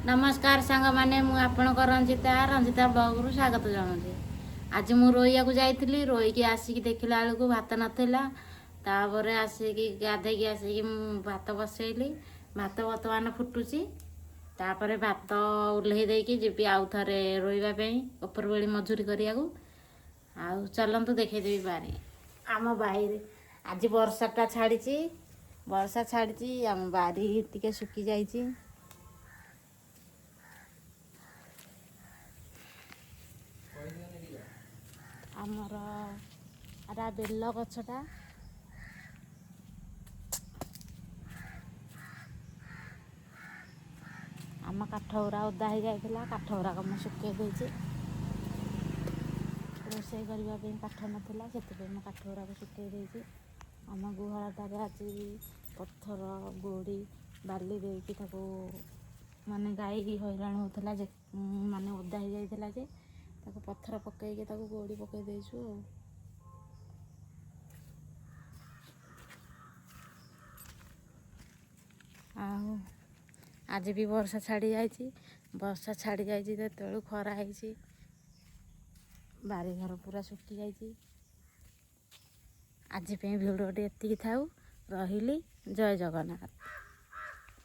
ନମସ୍କାର ସାଙ୍ଗମାନେ, ମୁଁ ଆପଣଙ୍କ ରଞ୍ଜିତା, ରଞ୍ଜିତା ବ୍ଲଗରୁ ସ୍ୱାଗତ ଜଣାଉଛି। ଆଜି ମୁଁ ରୋଇବାକୁ ଯାଇଥିଲି। ରୋଇକି ଆସିକି ଦେଖିଲା ବେଳକୁ ଭାତ ନଥିଲା। ତାପରେ ଆସିକି ଗାଧେଇକି ଆସିକି ମୁଁ ଭାତ ବସେଇଲି। ଭାତ ବର୍ତ୍ତମାନ ଫୁଟୁଛି। ତାପରେ ଭାତ ଓହ୍ଲେଇ ଦେଇକି ଯିବି ଆଉ ଥରେ ରୋଇବା ପାଇଁ, ଉପରବେଳି ମଜୁରୀ କରିବାକୁ। ଆଉ ଚାଲନ୍ତୁ, ଦେଖେଇଦେବି ବାରି। ଆମ ବାଇରେ ଆଜି ବର୍ଷାଟା ଛାଡ଼ିଛି। ବର୍ଷା ଛାଡ଼ିଛି, ଆମ ବାରି ଟିକେ ଶୁଖି ଯାଇଛି। ଆମର ଏଟା ବେଲ ଗଛଟା। ଆମ କାଠ ଗୁଡ଼ା ଓଦା ହେଇଯାଇଥିଲା, କାଠ ଗୁଡ଼ାକ ମୁଁ ଶୁଖେଇ ଦେଇଛି। ରୋଷେଇ କରିବା ପାଇଁ କାଠ ନଥିଲା, ସେଥିପାଇଁ ମୁଁ କାଠ ଗୁଡ଼ାକ ଶୁଖେଇ ଦେଇଛି। ଆମ ଗୁହାଳଟାରେ ଆଜି ପଥର, ଗୋଡ଼ି, ବାଲି ଦେଇକି ତାକୁ, ମାନେ ଗାଈ ହଇରାଣ ହେଉଥିଲା ଯେ, ମାନେ ଓଦା ହେଇଯାଇଥିଲା ଯେ, ତାକୁ ପଥର ପକେଇକି ତାକୁ ଗୋଡ଼ି ପକେଇ ଦେଇଛୁ। ଆଉ ଆଜି ବି ବର୍ଷା ଛାଡ଼ି ଯାଇଛି। ବର୍ଷା ଛାଡ଼ି ଯାଇଛି, ଯେତେବେଳୁ ଖରା ହେଇଛି, ବାରିଘର ପୁରା ଶୁଖି ଯାଇଛି। ଆଜି ପାଇଁ ଭିଡ଼ିଓଟି ଏତିକି ଥାଉ। ରହିଲି, ଜୟ ଜଗନ୍ନାଥ।